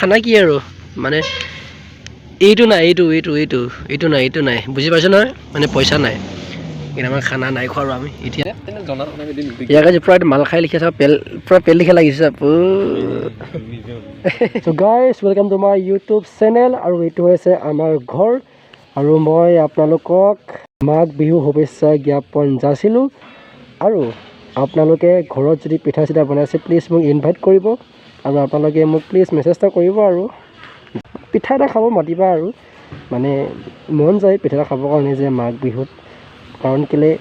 খানা কি আৰু মানে এইটো নাই, এইটো এইটো এইটো এইটো নাই, এইটো নাই, বুজি পাইছে নহয়, মানে পইচা নাই, কিন্তু আমাৰ খানা নাই খোৱা। আৰু আমি এতিয়া ইয়াৰ পূৰা মাল খাই লিখি আছে, পেল পূৰা পেল লিখা লাগিছে। So guys, welcome to my YouTube channel. আৰু এইটো হৈছে আমাৰ ঘৰ, আৰু মই আপোনালোকক মাঘ বিহু শুভেচ্ছা জ্ঞাপন যাচিলোঁ। আৰু আপোনালোকে ঘৰত যদি পিঠা চিঠা বনাইছে, প্লিজ মোক ইনভাইট কৰিব, আৰু আপোনালোকে মোক প্লিজ মেছেজ এটা কৰিব, আৰু পিঠা এটা খাব মাতিবা। আৰু মানে মন যায় পিঠা এটা খাবৰ কাৰণে যে মাঘ বিহুত, কাৰণ কেলৈ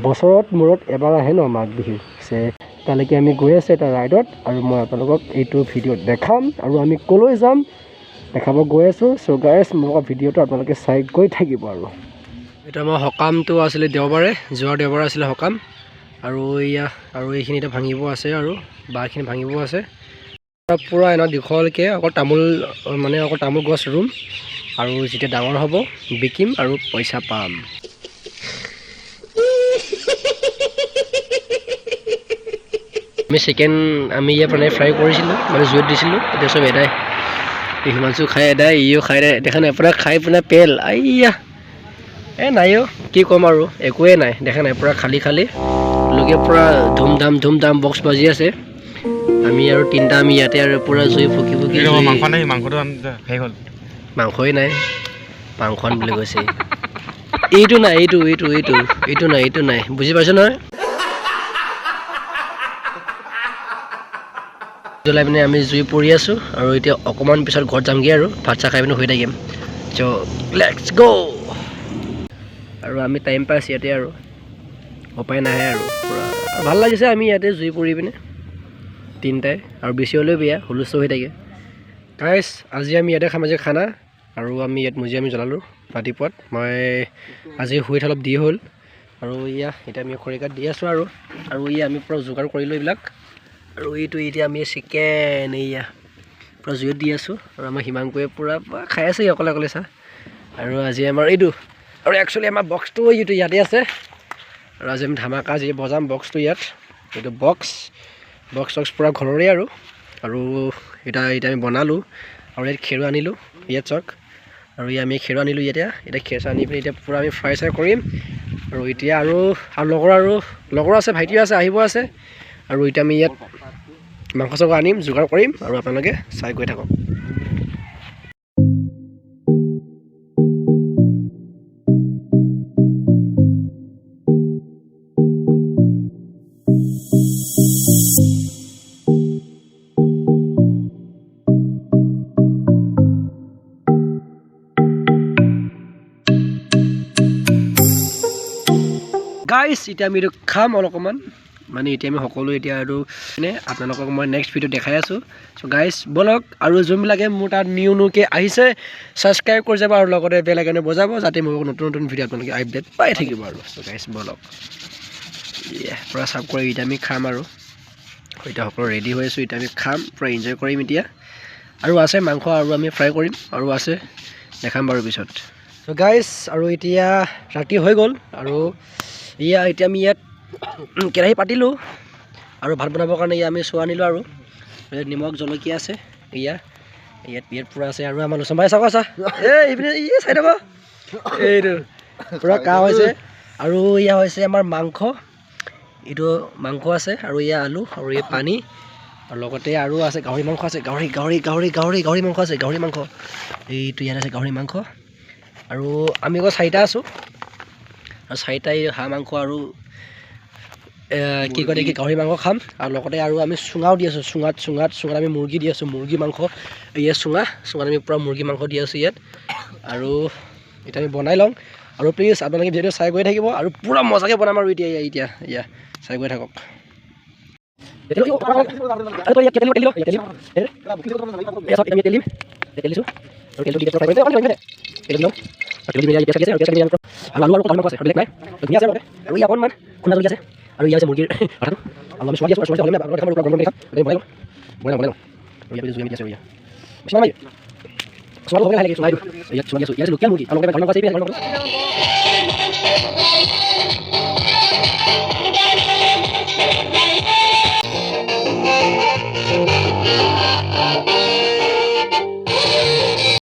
বছৰত মূৰত এবাৰ আহে ন মাঘ বিহু। যে তালৈকে আমি গৈ আছোঁ এটা ৰাইডত, আৰু মই আপোনালোকক এইটো ভিডিঅ'ত দেখাম, আৰু আমি ক'লৈ যাম দেখাব গৈ আছোঁ। চ' গাইজ, মোৰ ভিডিঅ'টো আপোনালোকে চাই গৈ থাকিব। আৰু এতিয়া আমাৰ সকামটো আছিলে দেওবাৰে, যোৱা দেওবাৰে আছিলে সকাম। আৰু এয়া আৰু এইখিনি এতিয়া ভাঙিব আছে, আৰু বাঁহখিনি ভাঙিব আছে পূৰা এনে দীঘলকৈ। অকল তামোল, মানে অকল তামোল গছ ৰুম, আৰু যেতিয়া ডাঙৰ হ'ব বিকিম আৰু পইচা পাম। আমি চিকেন আমি ইয়াৰ মানে ফ্ৰাই কৰিছিলোঁ, মানে জুইত দিছিলোঁ। এতিয়া চব এদাই, এই হিমাংশু খাই এদাই, ইও খাই এদাই, দেখা নাই পূৰা খাই পিনে পেল। আইয়া এ নাই অ', কি ক'ম আৰু, একোৱে নাই, দেখা নাই পূৰা খালী খালী। লোকে পূৰা ধুম ধাম ধুম ধাম বক্স বাজি আছে। আমি আৰু তিনিটা আমি ইয়াতে আৰু পূৰা জুই ফুকি ফুকি। মাংস নাই, মাংসটো শেষ হ'ল, মাংসই নাই, মাংস আন বুলি কৈছে। এইটো নাই, এইটো এইটো এইটো এইটো নাই, এইটো নাই, বুজি পাইছে নহয়। জ্বলাই পিনে আমি জুই পৰি আছোঁ, আৰু এতিয়া অকণমান পিছত ঘৰত যামগৈ, আৰু ভাত চাহ খাই পিনে শুই থাকিম। চ' let's গ'। আৰু আমি টাইম পাছ ইয়াতে, আৰু উপায় নাহে, আৰু পূৰা ভাল লাগিছে। আমি ইয়াতে জুই পৰি পিনে তিনিটাই, আৰু বেছি হ'লেও বেয়া, হুলস্থুল হৈ থাকে। গাইজ, আজি আমি ইয়াতে খাম আজি খানা। আৰু আমি ইয়াত মজি আমি জ্বলালোঁ ৰাতিপুৱাত। মই আজি শুই অলপ দি হ'ল, আৰু এয়া এতিয়া আমি খৰিকাত দি আছোঁ। আৰু আৰু এয়া আমি পূৰা যোগাৰ কৰিলোঁ এইবিলাক। আৰু এইটো এতিয়া আমি চিকেন এইয়া পূৰা জুইত দি আছোঁ, আৰু আমাৰ হিমাংকুৱে পূৰা খাই আছে অকলে অকলে চাহ। আৰু আজি আমাৰ এইটো, আৰু একচুৱেলি আমাৰ বক্সটো এইটো ইয়াতে আছে। আৰু আজি আমি ধামাকা যি বজাম বক্সটো ইয়াত, এইটো বক্স বক্স চক্স পূৰা ঘৰৰে। আৰু আৰু এতিয়া এতিয়া আমি বনালোঁ, আৰু ইয়াত খেৰ আনিলোঁ ইয়াত চাওক। আৰু ইয়াত আমি খেৰ আনিলোঁ ইয়াতে, এতিয়া খেৰ চেৰ আনি পিনে এতিয়া পূৰা আমি ফ্ৰাই চাই কৰিম। আৰু এতিয়া আৰু আৰু লগৰ, আৰু লগৰ আছে, ভাইটিও আছে, আহিব আছে। আৰু এতিয়া আমি ইয়াত মাংস চাংস আনিম, যোগাৰ কৰিম, আৰু আপোনালোকে চাই গৈ থাকক। গাইজ, এতিয়া আমি এইটো খাম অলপমান, মানে এতিয়া আমি সকলো এতিয়া আৰু মানে আপোনালোকক মই নেক্সট ভিডিঅ' দেখাই আছোঁ। চ' গাইজ ব'লক। আৰু যোনবিলাকে মোৰ তাত নিউ নিউকৈ আহিছে, ছাবস্ক্ৰাইব কৰি যাব, আৰু লগতে বেল আইকনে বজাব, যাতে মোৰ নতুন নতুন ভিডিঅ' আপোনালোকে আপডেট পাই থাকিব। আৰু চ' গাইজ ব'লক, পূৰা চাফ কৰি এতিয়া আমি খাম। আৰু এতিয়া সকলো ৰেডি হৈ আছোঁ, এতিয়া আমি খাম, পূৰা এনজয় কৰিম এতিয়া। আৰু আছে মাংস, আৰু আমি ফ্ৰাই কৰিম, আৰু আছে দেখাম বাৰু পিছত। চ' গাইজ, আৰু এতিয়া ৰাতি হৈ গ'ল, আৰু এয়া এতিয়া আমি ইয়াত কেৰাহী পাতিলোঁ, আৰু ভাত বনাবৰ কাৰণে এয়া আমি চোৱা আনিলোঁ। আৰু ইয়াত নিমখ জলকীয়া আছে, এয়া ইয়াত ইয়াত পূৰা আছে। আৰু আমাৰ লোচন ভাই চাব, চা এই এইপিনে এই চাই থাক, এইটো পূৰা কাহ হৈছে। আৰু এয়া হৈছে আমাৰ মাংস, এইটো মাংস আছে, আৰু এয়া আলু, আৰু এই পানী, আৰু লগতে আৰু আছে গাহৰি মাংস আছে, গাহৰি গাহৰি গাহৰি গাহৰি গাহৰি মাংস আছে, গাহৰি মাংস এইটো ইয়াত আছে গাহৰি মাংস। আৰু আমি আকৌ চাৰিটা আছোঁ, আৰু চাৰিটাই হাঁহ মাংস আৰু কি কয় কি গাহৰি মাংস খাম। আৰু লগতে আৰু আমি চুঙাও দি আছোঁ, চুঙাত চুঙাত চুঙাত আমি মুৰ্গী দি আছোঁ, মুৰ্গী মাংস ইয়াত চুঙা চুঙাত আমি পূৰা মুৰ্গী মাংস দি আছোঁ ইয়াত। আৰু এতিয়া আমি বনাই লওঁ, আৰু প্লিজ আপোনালোকে ভিডিঅ'টো চাই গৈ থাকিব, আৰু পূৰা মজাকৈ বনাম। আৰু এতিয়া এতিয়া ইয়া চাই গৈ থাকক। আৰু ইয়াত অকণমান খুন্দা জলকীয়া আছে, আৰু ইয়াত আছে মুৰ্গীৰ আঠাটো। আৰু আমি চোৱা দি আছোঁ, আৰু চোৱা হ'লে গৰম গৰম খাম। বনাই লওঁ, বনাই লওঁ, বনাই লওঁ। আৰু ইয়াত জুই আমি দি আছোঁ, ইয়াত বেছি নালাগে, চোৱাটো হ'লে ভাল লাগে। চোৱা ইয়াত চোৱা দি আছোঁ, ইয়াত লোকেল মুৰ্গী, আৰু লগতে গাহৰি মাংস আছে।